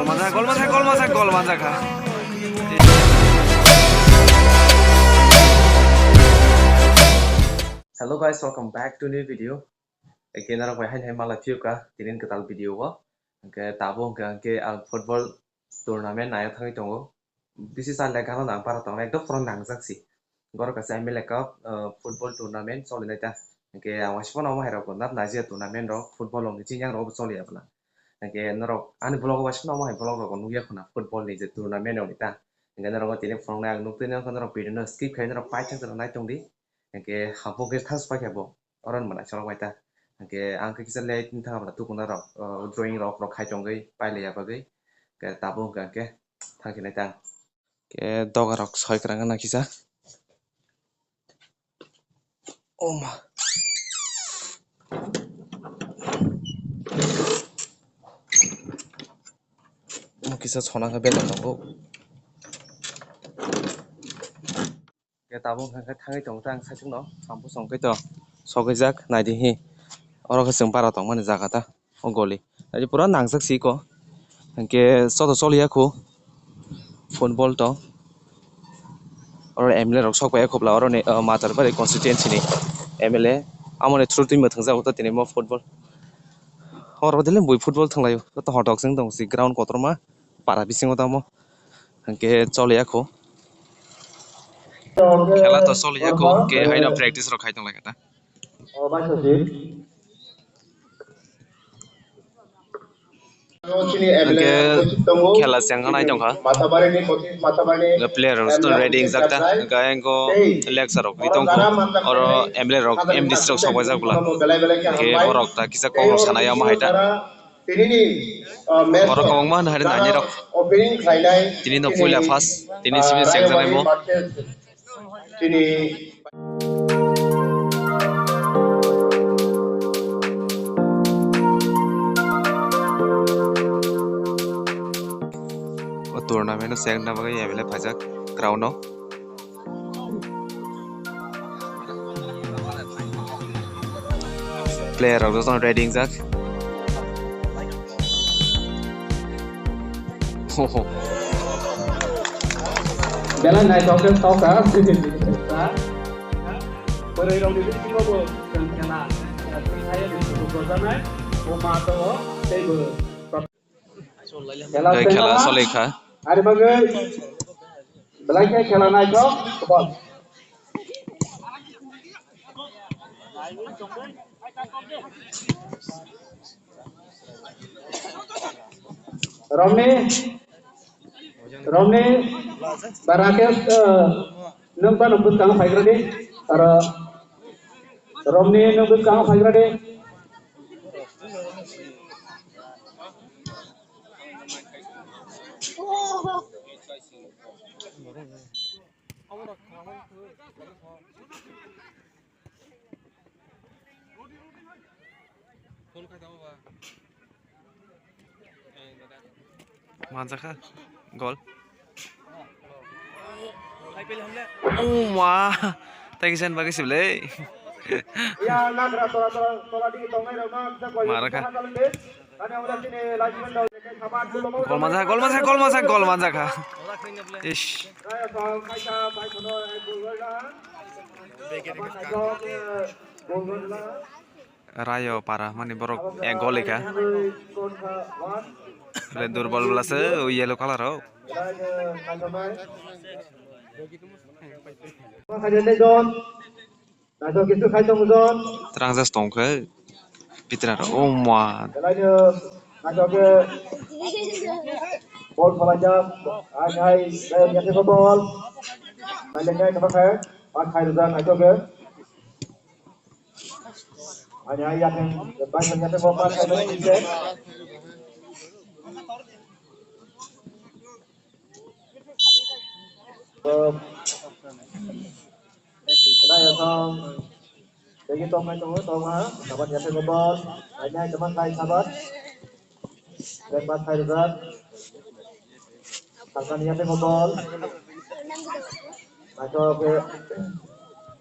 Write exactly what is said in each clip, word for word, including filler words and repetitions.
Manjak, gol manjak, gol manjak, gol manjak ha. Hello guys, welcome back to new video. Again, norok bai haino hai mala phiyok kha tini kwtal video o. Hwnkhe tabuk hwnkhe, hwnkhe ang football tournament naina thangwi tongo. Bisi chal ya gana nang para tongo, ekdom phoro nangjak si. Borok kaisa M L A Cup, uh, football tournament choli nai ta. Hwnkhe ang waisa phano omo hai rok bo nap naijia tournament rok, football rok ni chini yang rok bo choli ya bwla. Hwnkhe norok ani vlog o waisa phano omo hai vlog rok bo nukya khuna football ni je tournament rok ni ta. Hwnkhe norok tini phunuknai ang nuktwi norok video no skip khai norok paithak jora nai tong di. Hwnkhe haphung khe thang spai khe bo oro ni mwnai chwlok bai ta. Hwnkhe ang khe kisa late wng thang bwla tukuna rok, uh, drawing rok rok khai tongwi pailai ya bagwi. Hwnkhe tabuk hwnkhe ang khe thang khe nai ta. Khe doga rok soi kwrang gana kisa. Oh ma. Omo kisa sona khe bela tongo. Khe tabuk hwnkhe thangwi tongo ta ang saichung no. Ang bwsong khe to sogwi jak nai di hi. Oro khe chwng bara tongmani jaga ta. O goli. Ani pura nangjak si ko. Hwnkhe soto choliya khu. Football to. Oro M L A rok sok pai khobla oro ni, uh, Matar Bari constituency ni M L A. Amoni through twi mwthang jago to tini mo football. Oro dili bui football thwng laio. Joto hotok chwng tong si ground kotorma. Para bisingo tamo. Hwnkhe choliya khu. Khela to choliya khu. Khe haino practice rok khai tong lai kha ta. Hwnkhe khela chengkha nai tongkha. Hwnkhe player rok joto ready wngjak ta. Hwnkhe ayang o lecture rok ri tongkha. Oro M L A rok, M D C rok sok paijak bwla. Hwnkhe borok ta kisa kok rok sanai omo hai ta. Borok kwbangma hwnwi nainai rok. Tini no puila first, tini simi chengjaknai mo. O tournament o chengna bagwi M L A phaijak ground o. Player rok jotono ready wngjak. Belai naithok khe tokha. Bwrwi rokni bisingo bo chwng khela, chwng khaiya ni suku bojanai, bo ma to tei bo. Khela choli kha. Ari bagwi belai khe khela naithok. Romni, Romni, Barakesh, uh, nwng bano bwskango phaigradi. Aro Romni nwng bwskango phaigradi. Manjakha gol. Uma, tei kisa bagwi sible. Marakha. Gol manjakha, gol manjakha, gol manjakha. Ish. Rayo para mani borok ek gol ikha. Bole durbol bwlase o yellow colour o. Naithok kisu khai tong jon. Trangjak tong khe pitra rok. Oh ma. Belai no naithok khe bol phalajak. Hai hai, belai no yathai bol. Belai no yathai bol khai. Pas khai rijak naithok khe. Hai hai, yathai, bai yathai bol pas khai rijak. Naithok. Tegi tongmai tongo, tongma. Sabat yathai bol. Hai hai, teman khai sabat. Red bus khai rijak. Salkani yathai bol. Naithok khe.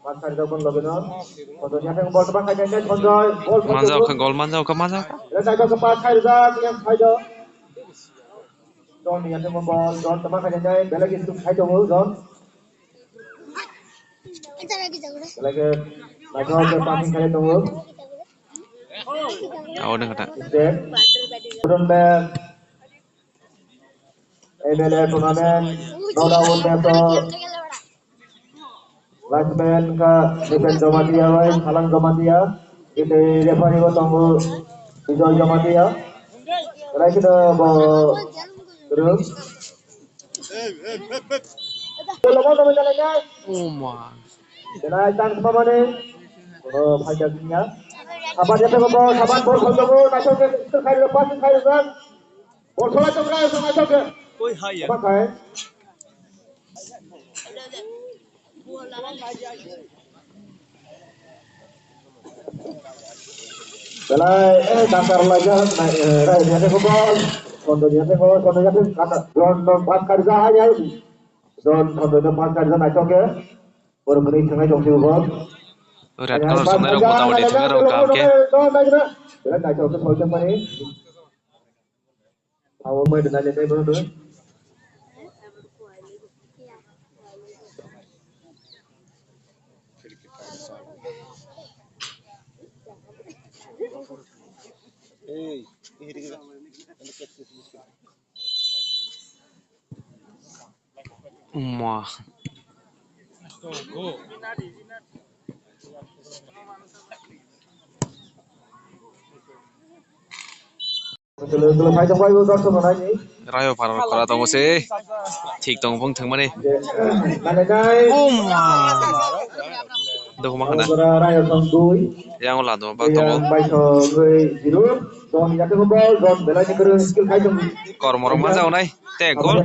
Pas khai rijak bon logino. Sanjoy yathai bol, teman khai khai Sanjoy. Gol manjak kha, gol manjak kha, manjak kha. Naithok khe pas khai rijak, yang khai do. John ni yathemo bol, John tama khainai, belai khe khai tongo, John. Belai khe naithok khe passing khai tongo. Abo wngkha ta. Step. Pudun bag. M L A tournament, knockout match o linesman wngkha Niphen Jamatia bai Salang Jamatia, tei referee bo tongo Bijoy Jamatia. Belai kheno bo kwrwng. Belai tang thumani, kono phaijak wngya. Sapan yathego bo, sapan bol kholtogo, naithok khe, khairok, pass khairok. Bol sala chokra, sala chokra. Oi, hai ya. Apa khai? Belai, eh, dakar laja, eh, rai, dia tengok bol. Kondo dia tengok, kondo dia tengok, kata, don, don, pas kari ja, hai, hai. Don, kondo dia pas kari ja, naithok khe. Bor bwrwi thangnai tong sio bol. Red color sonai rok mota moti thang rok kam khe. Belai naithok khe, soi tongmani. Awo mai da dale dai bro. Ma. Rayo para kora tongo se. Thik tong phung thangmani. Uma. Dukuma khana. Yang lado ba tongo. Kormo rok ma jago nai. Te gol.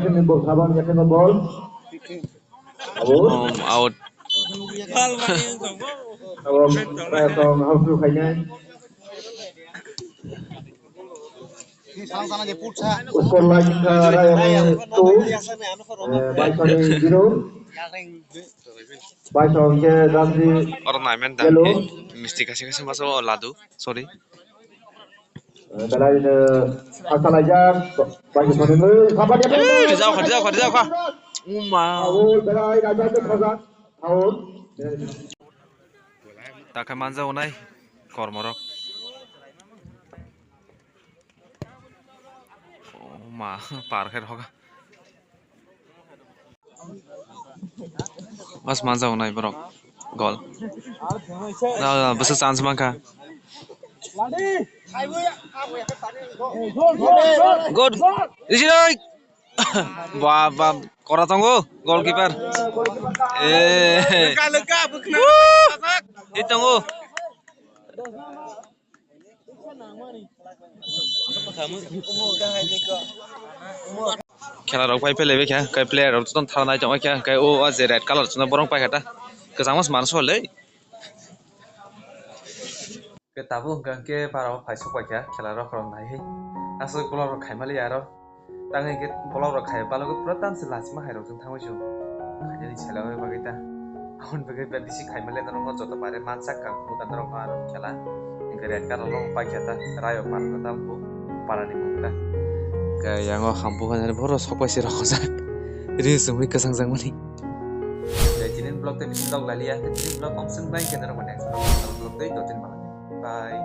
Um, out. Skor line wngkha Rayong two, eh, Baisong zero. Baisong khe jersey oro naiman da yellow. Misti kaisa kaisa masa o ladu, sorry. Eh, belai no asalaijak, Baisong ni mui, khapani. Eh, rijao kha, rijao kha, rijao kha. Uma. Foul, belai raja khe khajak, foul. Takhe manjago nai kormorok. Oh ma, par khe rokha. Mas manjago nai borok. Gol. Na, na, bwswk chance mankha. Good. Isi nai. Ba, ba, kora tongo, goalkeeper. Eh. Lengka, lengka, bwkhna. Woo! Hit tongo. Khela rok pai pele kha, kai player rok ton thana nai tong kha, kai o, o je red color chwna borok pai kha ta. Kwchangma se man sole. Ke tabuk hwnkha hwnkhe para o phai sok pai kha khela rok rok nai. Aswk block rok khai mali aro. Tang hwnkhe block rok khai balogo pura tamse lachima hai rok jwng thangwi chwng. Khainani sela oi bagwi ta. Aboni bagwi bisi khai mali norok joto bare mansak kang phuru norok aro khela. Hwnkhe red card rok pai kha ta. Rayo para ta bo para ni mung ta. Ke yango hambu khainani boro sok pai se rok jak. Ri sungwi kwchang jak mani. Tini vlog tei bisi vlog laliya. Tini vlog kong sung bai khe norok next vlog tei dotini malani. Bye.